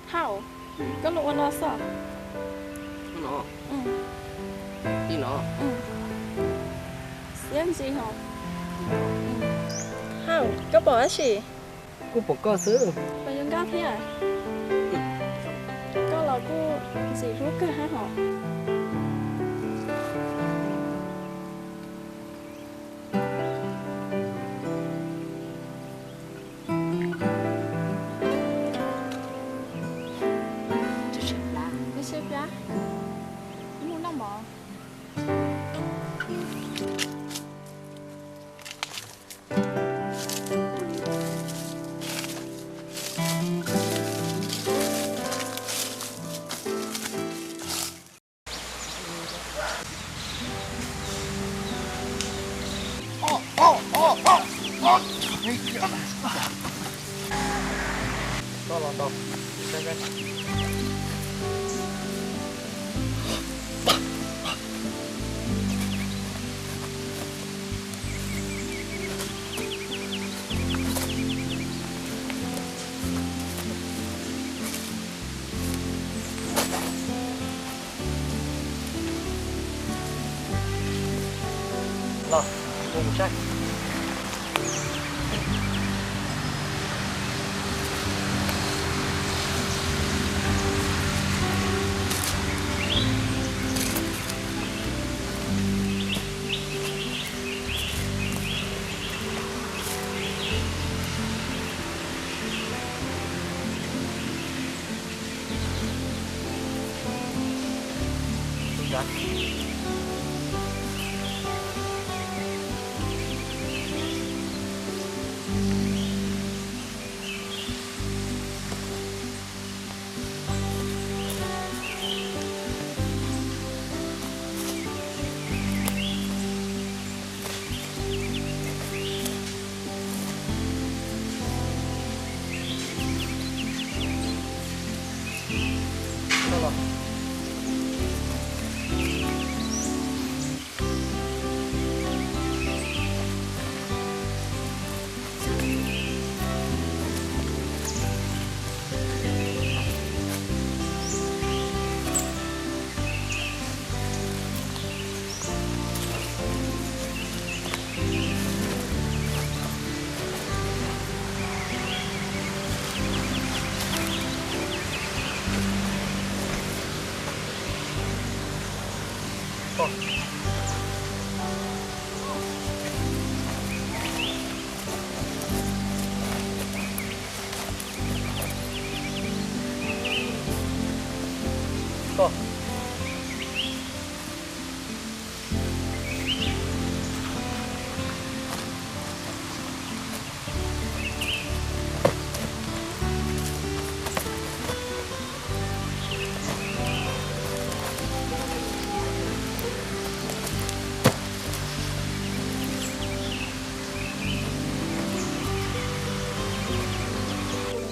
Hauj, koj los ua no xwb? Xiab ntsis hos. Hauj, koj pom dab tsi? Kuv pom koj xwb. Puas yuav nkauj thiab? Koj los kuj ntxim hlub kawg hab hos. Los, mus saib.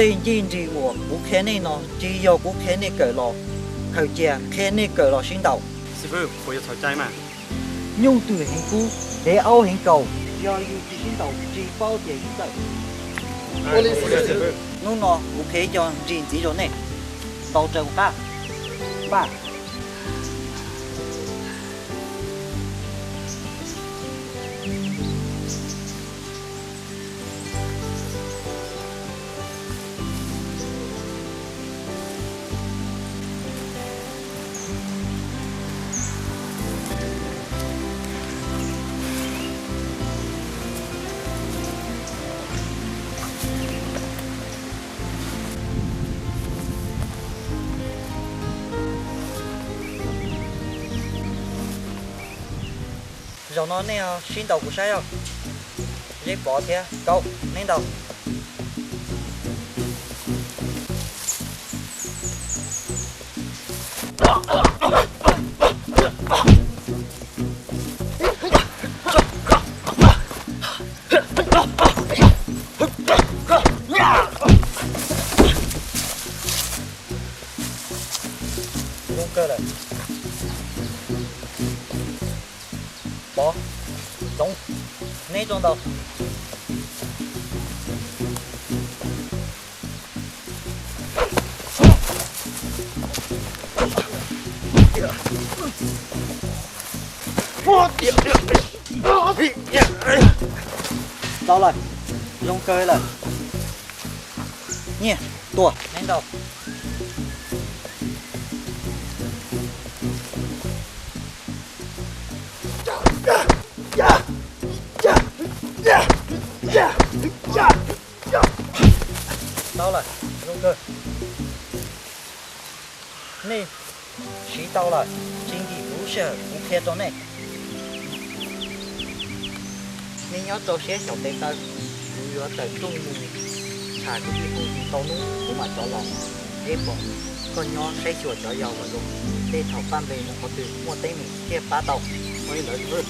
Tej ncej nrig uas kuv qhia nej no tsis yog kuv qhia nej kawm los khaws cia, qhia nej kawm los sib ntaus. Xib fwb, puas yuav txhaum cai mas? Nyuj twm heev kub, dev aub heev kaus, yog yus tsis sib ntaus tsis paub tias yus txawj. Hnub no kuv qhia ib co ntsis ntxiv rau nej, ntaus raws kuv qab. Npaj. Zaum no nej sib ntaus kuv saib os. Zeb Pov thiab Kaub, neb ntaus. Zoo kawg lawm. Pov, Txoov, neb tuaj ntaus. Tau lawm, zoo kawg lawm. Nyiaj, Tuam, neb ntaus. Tau lawm, zoo kawg. Nej siv tau lawm, tsis nkim kuv lub sij hawm kuv qhia rau nej. Nej nyob rau siab xyaum tes taw, kuv yuav tawm rooj mus tsham kuv tij phooj ywg tau hnub kuv mam rov los. Zeb Pov, koj nyob saib xyuas cov yau kom zoo, tej thaum paj npe mus qhov twg muaj teeb meem thiaj pab tau. Ua li ntawd.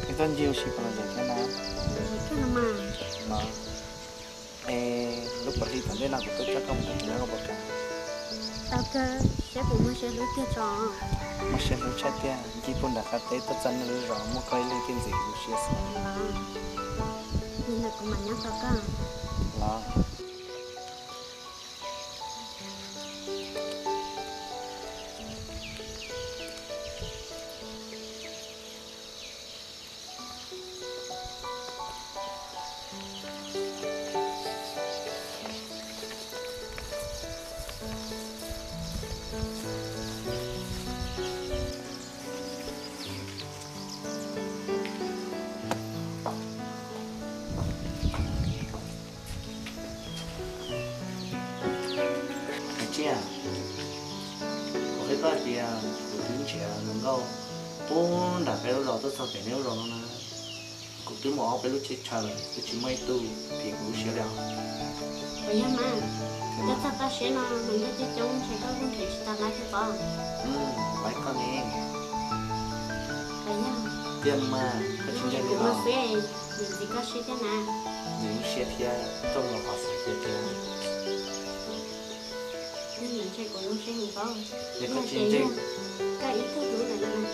Es koj ncig ua si puas lom zem thiab na? Los, es lub pov hli tom ntej no kuv tuaj coj koj mus tag kis no koj puas kam? Tau kawg, saib puas muaj siab hlub tiag tso. Muaj siab hlub tshaj tiag, ncig puag nram qab teb tuaj txog nej lub zos muaj koj ib leeg thiaj ntxim kuv lub siab xwb. Los, li ntawd kuv mam nyob tos koj. Los. Hais tias, kuv qhia koj tias kuv twb nrhiav hluas nkauj puag nram peb lub zos tuaj txog pem nej lub zos no na. Kuv twb muaj ob peb lub tsheb chaw lawm, twb tsis muaj ib tug phim kuv lub siab li os. Puas yog mas? Twb txog toj siab no hluas nkauj coob coob ntshe koj kuj nrhiav tsis tau lawv thiab pob. Lawv koj ne. Puas yog? Tiag mas, koj tsis ntseeg li los? Niam ntxiv koj siab thiab na. Niam lub siab thiab, koj los qhov xav tiag tiag. Ntshe kuv lub siab heev paub. Yog koj tsis ntseeg, koj ib tug hlub lawm no.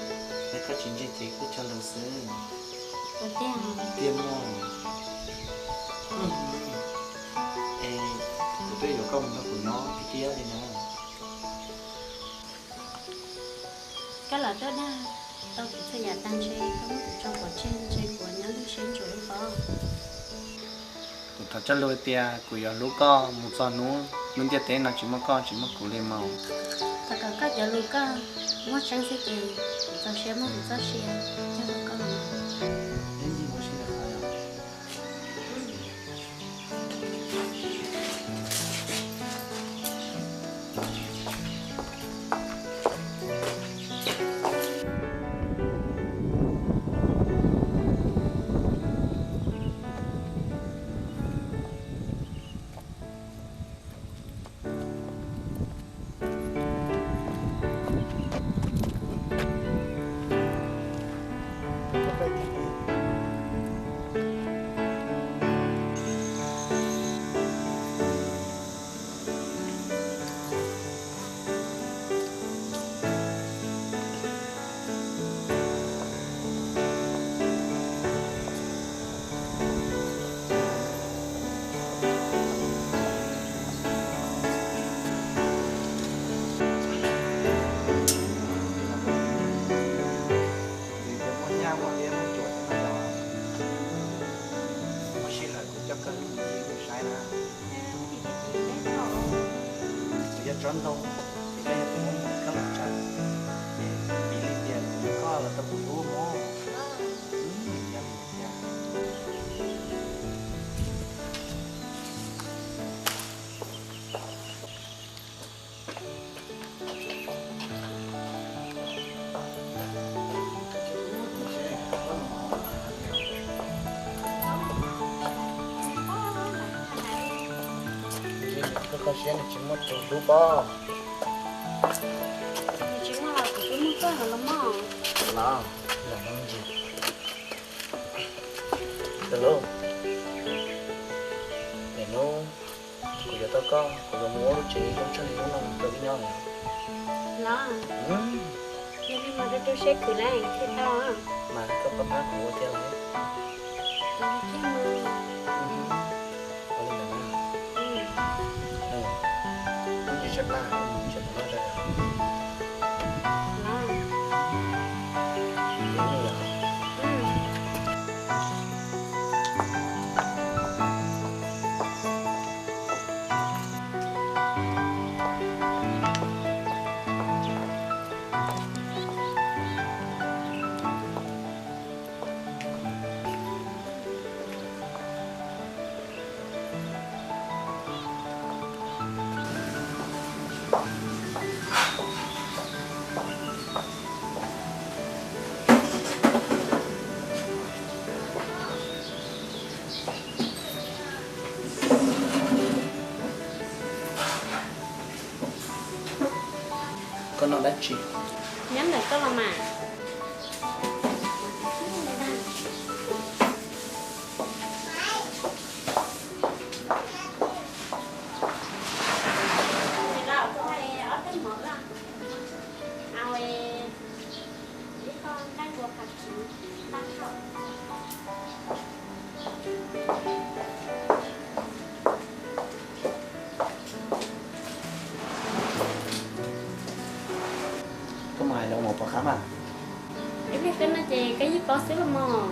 Yog koj tsis ntseeg ces kuj cog lus xwb. Tiag, tiag mas. Es kuv twb yuav koj mus nrog kuv nyob tiag tiag li na. Koj los tuaj dag tau kuv txhua yam tag ntshe koj muab kuv tso pov tseg ntshe kuv nyob lub siab ntsuav lub pob. Kuv thov coj lus tias kuv yuav hlub koj mus txog hnub lub ntiaj teb no tsis muaj koj tsis muaj kuv li mas. Thov kom koj cov lus koj muaj tseeb xwb ces kuv txaus siab muab kuv txoj sia cog rau koj. Tsob ntoo, ces koj yog tus muab mus koj los tsaws, ces piv li tias kuv muab koj los rau kuv hlub mog. Yog li tiag. Koj koj siab nws tsis muaj tus hlub pob. Nws tsis muaj los kuv twb muaj koj los mog. Los, los no ntsis. Hello. Nim no kuv yuav tau koj, kuv yuav mus ua lub tsev zoo tshaj li lub no rau wb nyob. Los, yog li mas rau rau siab khwv lawm thiaj tau. Mas koj pab pab kuv ua thiab los? Ua li ntawd na. Lub ntsis tshaj plab, mus tsev mus noj tso. Koj noj dab tsi? Nyob ntawm koj los mas. Koj mus hais lus mus pom qab mas. Ib pliag koj noj ces koj yeej paub xwb los mog.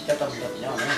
Coj tau mus rau kuv nyob na.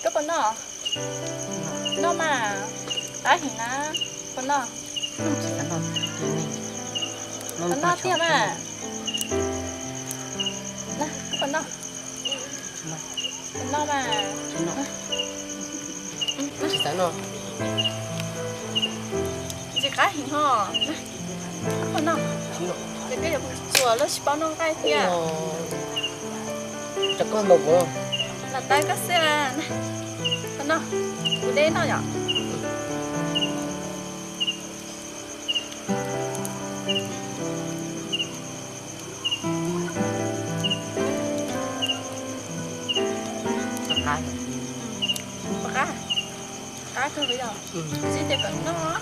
Koj puas noj? Noj mas, qab heev na, puas noj? Puas noj tiag mas? Koj puas noj? Puas noj mas? Koj tsis xav noj? Ntxim qab heev ho. Koj puas noj? Ces koj yuav txuas loj tsis paub noj nqaij thiab. Rau koj ntaus kuv. Los tau koj xwb. Koj noj, kuv de noj yom. Qab, qab kawg li os. Tsis tias kom noj.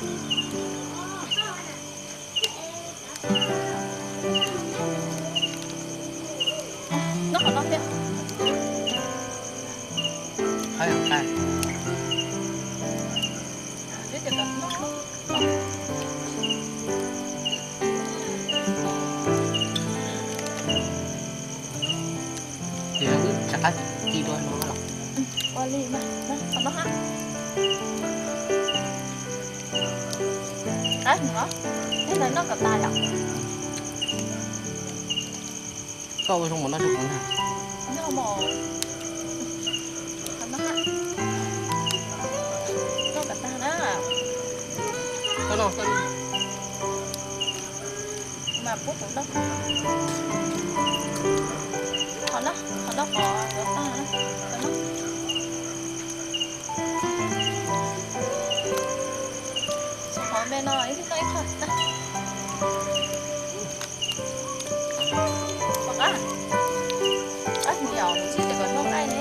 Noj qhov no thiab. Qab, qab. Tsis tias kom noj. Ces wb rov qab ci dua no los. Ua li mas, qhov no hab. Qab heev os, neb ntawd noj kom tas yom. Koj ua zoo mus noj rau kuv na. Noj mos, qhov no hab. Noj kom tas na. Koj noj, koj noj. Mas pub kuv noj. Qhov no, qhov no qhov yuav tag na. Qhov no. Qhov me no ib tug noj ib qho na. Qhov qab, qab heev yom, kuv tsis tias kom noj nqaij ne.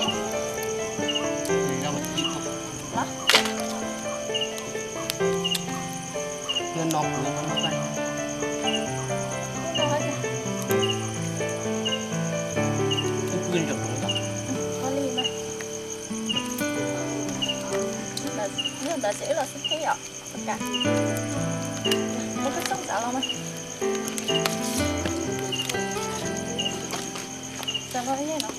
Los. Ua li mas. Yog ntawd ces wb los xub pheej yom. Muab koj txooj tsav los mas. Tsav los no.